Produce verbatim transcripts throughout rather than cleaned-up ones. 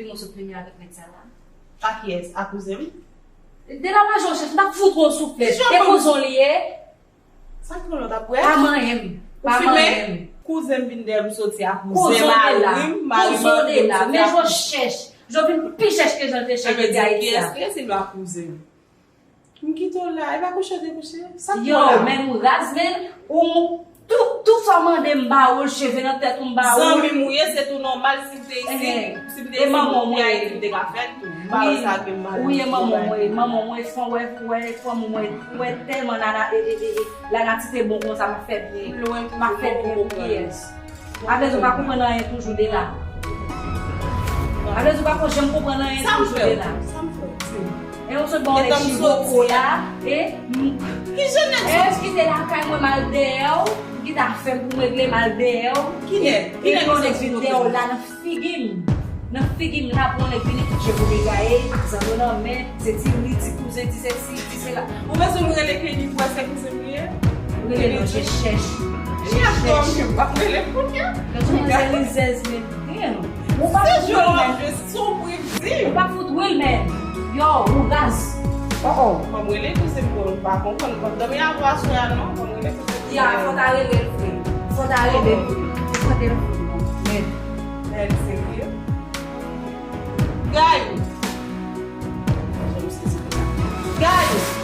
Mwen sot premye avèk nèg sa la. A kiyès? A kouzen m? De la pa jan w chèche, m t ap fout ou yon souflèt. E kouzen w li ye? Sa k gen lòt ap wè? Pa manyen m. Pa manyen m. Kouzen m vin dèyè m soti a kouzen mari m, mari m antre m soti a kouzen. Men jan w chèch. Jan w vin pi chèch ke jan w te chèch depi Ayiti a. Kiyès li ye si l pa kouzen m? M kite w la, e pa kouche w te kouche? Sa k gen la? Yo, men nou raz, men ou, tou, tou sa w mande m ba ou l, cheve nan tèt ou m ba ou l. Zanmi m ou ye, se tou nòmal si m te isit, si m te isit, m te Ayiti, m te ka fè l tou. M pa wè sa gen mal. Ou ye manman mwen, manman mwen, fò wè, wè, fanmi mwen, wè tèlman nana, e, e, e, e, lanati te bon konsa, m ap fè byen, m ap fè byen pou kiyès? Avèdi ou pa konprann anyen toujou de la. Avèdi ou pa ko janm konprann anyen toujou de la. Sa m fè w? Sa m fè w? Di m. E ou sot ba w nèg chivoko la, e m- Ki jan nèg soti? E m kite lakay mwen m al dèyè w, m kite afè m pou m regle m al dèyè w. Ki nèg? Ki nèg ki soti kote w? Epi yon nèg vin dèyè w la nan figi m. Nan figi m la pou yon nèg vini tout je pou degaye, ak zanno nan men, se ti ri, ti kouzen, ti sesi, ti sela. Ou bezwen m rele Kenny pou wè se kouzen m li ye? Rele non, je chèche. Chèche. Chèche. M p ap rele kounye a. Gade manzè rizèz, men, damn. Ou pa fout Will, man. Ou pa fout Will, man. Yo, ou raz. Oh, oh. Fò m rele kouzen m pou l pa konprann. Pandan m ap dòmi avè w aswè a, non. Fò m rele kouzen m. Ya, fò ta rele l vre. Fò ta rele l vre. Fò ta rele l vre. Men. Men, serye. Gayou. Gayou.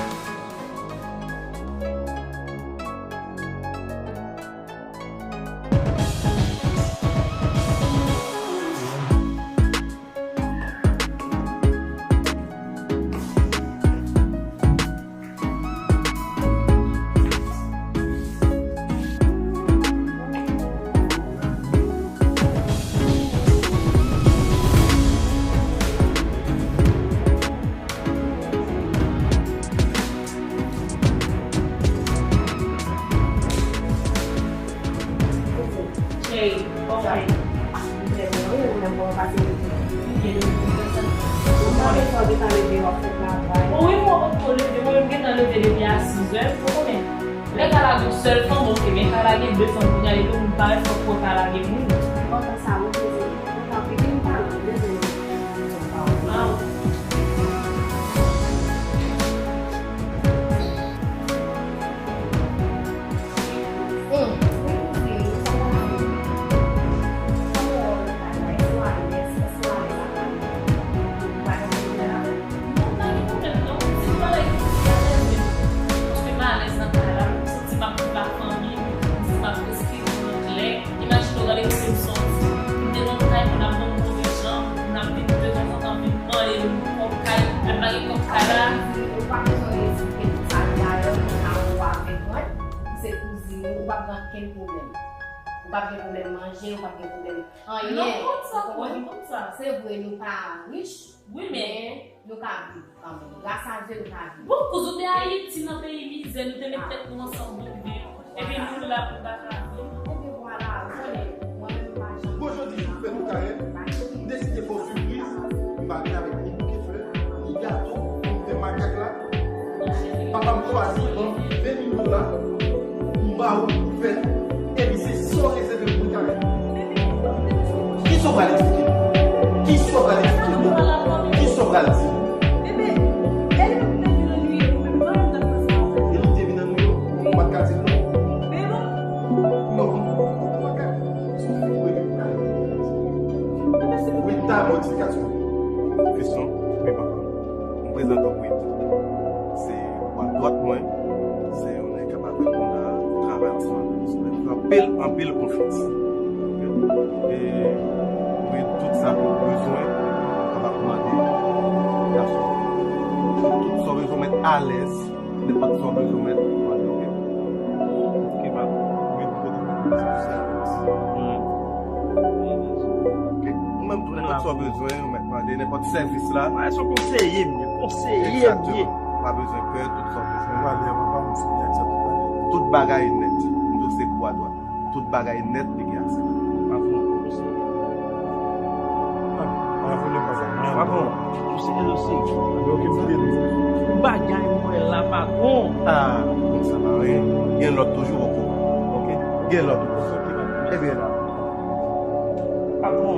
Cheri, kòman w ye? M trè byen, wi, ou menm, kòman w pase jodi a? M byen, depi m fè sa. Ou pa bezwen w gentan leve, w ap fè travay. Bon, wi, mwen potko leve, mwen menm gentan leve depi a sizè, ou konnen. Lè ka lage yon sèl fanm, oke, men ka lage de fanm, kounye a, depi moun parèt, fòk pou ka lage moun. Enpòtan sa, repoze w. Kontan, pikin, m pa lwen, bezwen. Ah. Imajine w gade kote m soti. M te nan kay mwen ap ban m move jan, moun ap vin detanzantan vin mande m kòb kay, lè m pa gen kòb kay la. Ou pa bezwen eksplike tout sa, dayè, mwen avè w avèk mwen, ou se kouzin ou, ou p ap gen okenn pwoblèm. Ou p ap gen pwoblèm manje, ou p ap gen pwoblèm anyen. Non, m konn sa, m konn sa. Se vre, nou pa rich, wi, men nou ka viv kanmenm. Gras a Dye, nou ka viv. Bon, kouz ou te Ayiti nan peyi mizè, nou te met tèt nou ansanm pou n viv. Epi nou la pou n pa travay. Ebyen vwala, ou konnen, mwen menm m pa janm. Bon, jodi jou fèt ou Karen, m deside fè w sipriz, m pa vin avèk ni bouke flè, ni gato, m fè makak la. Papa m chwazi ban m ven mil dola, m ba ou pou fè, epi se sa w rezève pou mwen Karen. Kisa w pral eksplike m? Kisa w pral eksplike m? Kisa w pral di m? E li te vin annou yo, ou pa t ka di l non. Non, ou pa ka. Sou fik mwen vin ta. Mwen ta modifikasyon. Christian, wi papa. M prezante w Wid. Se bwa dwat mwen. Se yon nèg k ap avèk nou la, travay ansanm avèk nou. Sa fè anpil, anpil konfyans. Oke? E Wid, tout sa ke w bezwen, ou kapab mande gason. Tout sa w bezwen, w mèt alèz. Nenpòt sa w bezwen, w mèt mande, oke? Oke, pa. Wi, m kote w bezwen, se pou sa. Hmm. Oke. Ou menm tou, nenpòt sa w bezwen, ou mèt mande, nenpòt sèvis la. Mwen se yon konseye m ye, konseye m ye. Egzakteman. Pa bezwen pè, tout sa w bezwen. Valè, papa, m sou aksepte valè. Tout bagay nèt. M di w se kou a dwat. Tout bagay nèt li gen aksè. Patwon, ou serye? Ah, pa vole pa sa. Patwon, ou serye, ou serye? Yo ki vide li. Bagay mwen la, patwon. Ah, konsa pa anyen. Gen lòt toujou, oke. Oke? Gen lòt. Oke, patwon. Ebyen la. Patwon.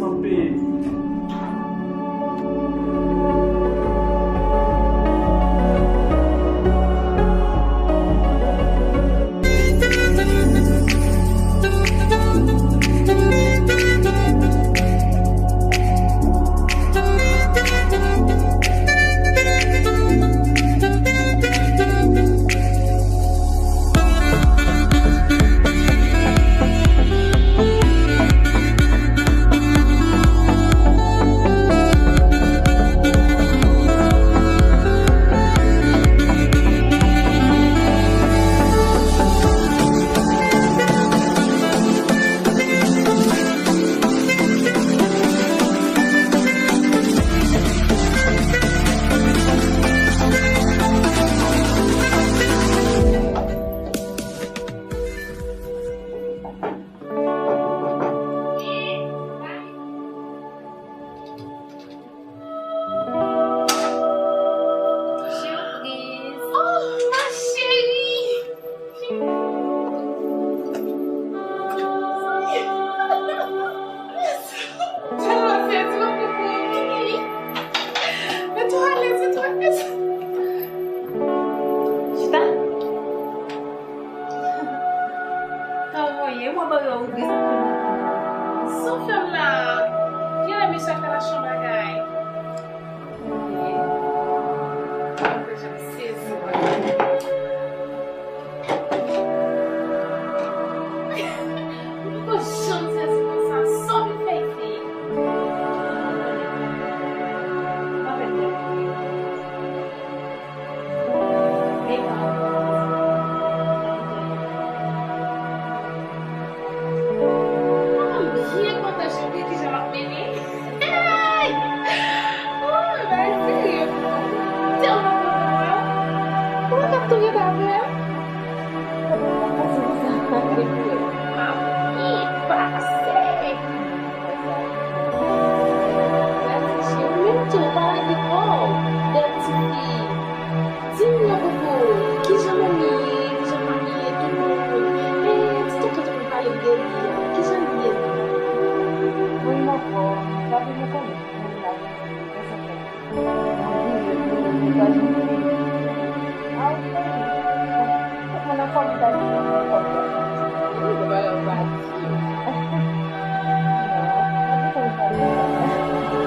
m ap peye. Surprise! Oh, ma chérie! Tèlman sezi, mwen konprann. Mwen twò alèz, mwen twò alèz. Chita. Kòman w ye? Mwen ban yo ouvri sa. Sa w fè m la? Genlè mesye ap fè lachanm bagay. Mwen sezi, mwen. Mwen poko janm sezi konsa. Sa w vin fè isit? Mwen pè tèt. Mwen byen kontan, cheri, kijan m ap mennen. Hey! Oh, bagay serye. Tèlman kontan, wi. Ou pa t ap tou ret avè m? M ap byen pase. Mèsi, cheri. Ou menm tou, ou pa rete kò w. Bèl tifi. Di m non, Poupou, kijan manmi ye, kijan papi ye, tout moun? E, ti tonton te konn pale m de li a, kijan li ye? Wi, m anfòm, papi m konnen, men li la, men sa fè. Mwen vire, mwen vire, mwen pa janm vire. A, ou konnen. Tout moun anfòm, li pa janm anfòm, li pa janm vire. Wi, ou pa janm vire.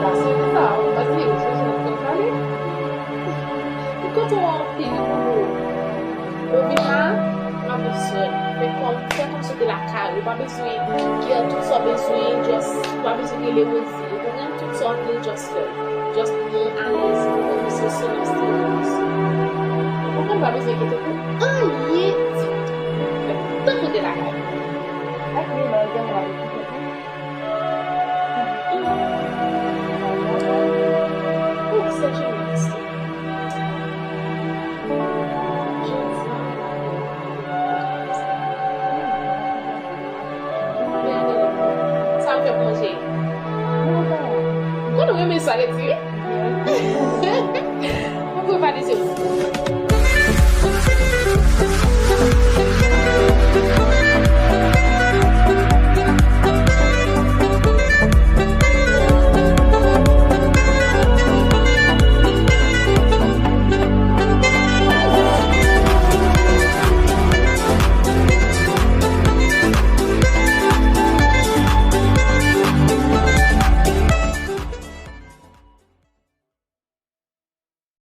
Pase sa, ou pa di, ou se sou konn pale. M kontan w anpil, Poupou. Ou vin la, m ap bezwen. Men kòm, fè kòmsi w te lakay ou. Ou pa bezwen gen tout sa w bezwen, just, ou pa bezwen rele Rosie. Ou konprann? Tout sa w vle, just fè. Just pou nou alèz, pou nou se silans te alèz. Ou konprann? Pa bezwen enkyete pou anyen ditou. Fè tankou w te lakay ou. Ak li, malgre m ap Sa m fè pou manje? M konnen w renmen espageti, wi.